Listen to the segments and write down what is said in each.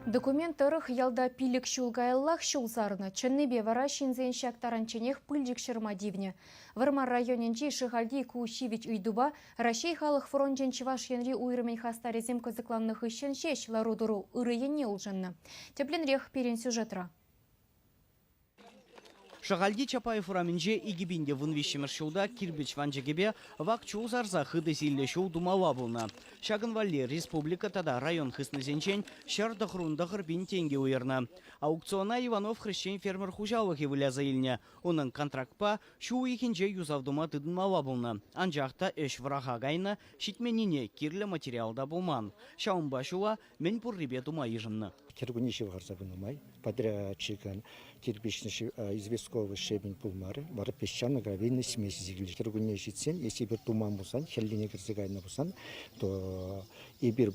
Документ тӑрӑх ялта 5 ҫул каяллах ҫул сарнӑ. Чӑннипе вара ҫынсен ҫак таранчченех пылчӑк ҫӑрма тивнӗ. Вӑрмар районӗнчи Шӑхальти ку ҫивӗч ыйтупа Раҫҫей халӑх фрончӗн Чӑваш Енри уйрӑмӗн хастарӗсем кӑсӑкланнӑ хыҫҫӑн ҫеҫ лару-тӑру ырӑ енне улшӑннӑ. Тӗплӗнрех пирӗн сюжетра. Шӑхальти Чапаев урамӗнче 2013-мӗш ҫулта кирпӗч ванчӑкӗпе вак чул сарса хытӑ силлӗ ҫул тумалла пулнӑ. Ҫакӑн валли республика тата район хыснисенчен 199 пин тенкӗ уйӑрнӑ. Аукциона Иванов хресчен-фермер хуҫалӑхӗ выляса илнӗ. Унӑн контрактпа ҫу уйӑхӗнче юсав тума тытӑнмалла пулнӑ. Анчах та ӗҫ вӑраха кайнӑ, ҫитменнине кирлӗ материал та пулман. Ҫавӑнпа ҫула мӗн пуррипе тума йышӑннӑ. Кӗркунне ҫывхарса пынӑ май подрядчикӑн кирпӗчне известковый щебень пулмарӗ, вара песчано-гравийный смесь илсе Кӗркунне ҫитсен, если эпир туман пулсан, хӗллене кӗрсе кайнӑ пулсан, то эпир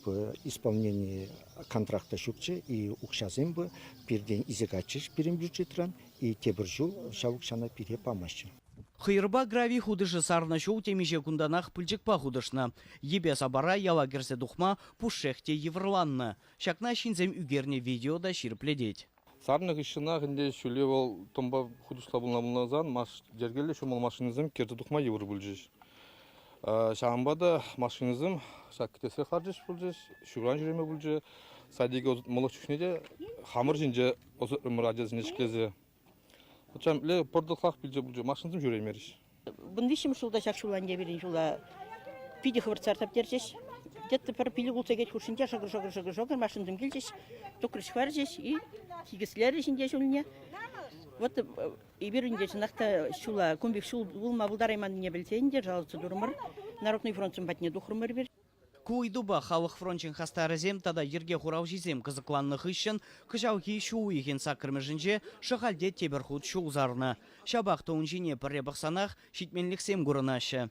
исполнение контракта ҫукчӗ и укҫасем бы пиртен илсе кайчӗҫ пирӗн бюджетран, и тепӗр ҫул ҫав укҫана пире памаҫҫӗ. Хӑйӑрпа грави хутӑшӗ сарнӑ ҫул темиҫе кунтанах пылчӑкпа хутӑшнӑ. Йӗпе-сапара яла кӗрсе тухма пушшех те йывӑрланнӑ. Ҫакна ҫынсем ӳкернӗ видео та ҫирӗплетет. Сарнӑ хыҫҫӑнах ӗнтӗ ҫӳле вӑл тӑмпа хутӑшла пулнӑ пулсан йӗркеллӗ ҫӑмӑл машинӑсем кӗрсе тухма йывӑр пулчӗҫ. Ҫавӑнпа та машинӑсем ҫак кӗтесрех ларчӗҫ пулчӗҫ, ҫуран ҫӳреме пулчӗ. Садике ӑсатмалӑх чухне те хамӑр ҫинче ӑсатрӑмӑр ачасене ҫӗклесе. Ле пӑртӑклах пилчӗ пулчӗ, машинсем ҫӳреймерӗҫ. 13-мӗш ҫулта ҫак ҫула ӗнтӗ пирӗн ҫула питӗ хӑвӑрт сарса пӗтерчӗҫ. Где-то пӗр пилӗк-улт сехет хушшинче шӑкӑр-шӑкӑр-шӑкӑр-шӑкӑр машинсем килчӗҫ, тухрӗҫ хӑварчӗҫ и тикӗслерӗҫ ӗнтӗ ҫулне. Вот эпир ӗнтӗ чӑнах та ҫула кун пек ҫул пулма пултарайманнине пӗлсе ӗнтӗ жаловаться турӑмӑр. Народный фронтсем патне тухрӑмӑр эпир. Ку ыйтупа халӑх фрончӗн хастарӗсем тата йӗрке хуралҫисем кӑсӑкланнӑ хыҫҫӑн кӑҫалхи ҫу уйӑхӗн саккӑрмӗшӗнче Шӑхальте тепӗр хут ҫул сарнӑ. Ҫапах та ун ҫине пӗрре пӑхсанах ҫитменлӗхсем курӑнаҫҫӗ.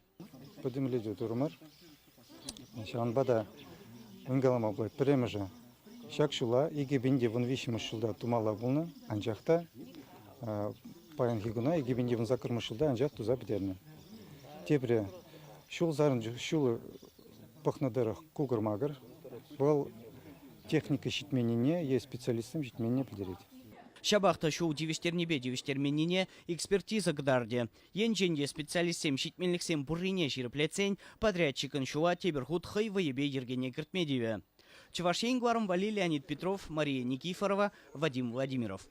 Пӗтӗмлетӳ турӑмӑр. Ҫавӑнпа та мӗн калама пулать, пӗрремӗшӗ, ҫак ҫула 2013-мӗш ҫулта тумалла пулнӑ, анчах та паянхи куна 2018-мӗш ҫулта анчах туса пӗтернӗ. Тепре, ҫул сарӑнчӑк ҫул пӑхнӑ тӑрӑх кукӑр-макӑр. Вӑл техника ҫитменнине е специалистсем ҫитменнине пӗлтерет. Ҫапах та ҫул тивӗҫтернипе тивӗҫтерменнине экспертиза кӑтартӗ. Енчен те специалистсем ҫитменлӗхсем пуррине ҫирӗплетсен подрядчикӑн ҫула тепӗр хут хӑй вӑйӗпе йӗркене кӗртме тивӗ. Чӑваш Ен кӑларӑм валли Леонид Петров, Мария Никифорова, Вадим Владимиров.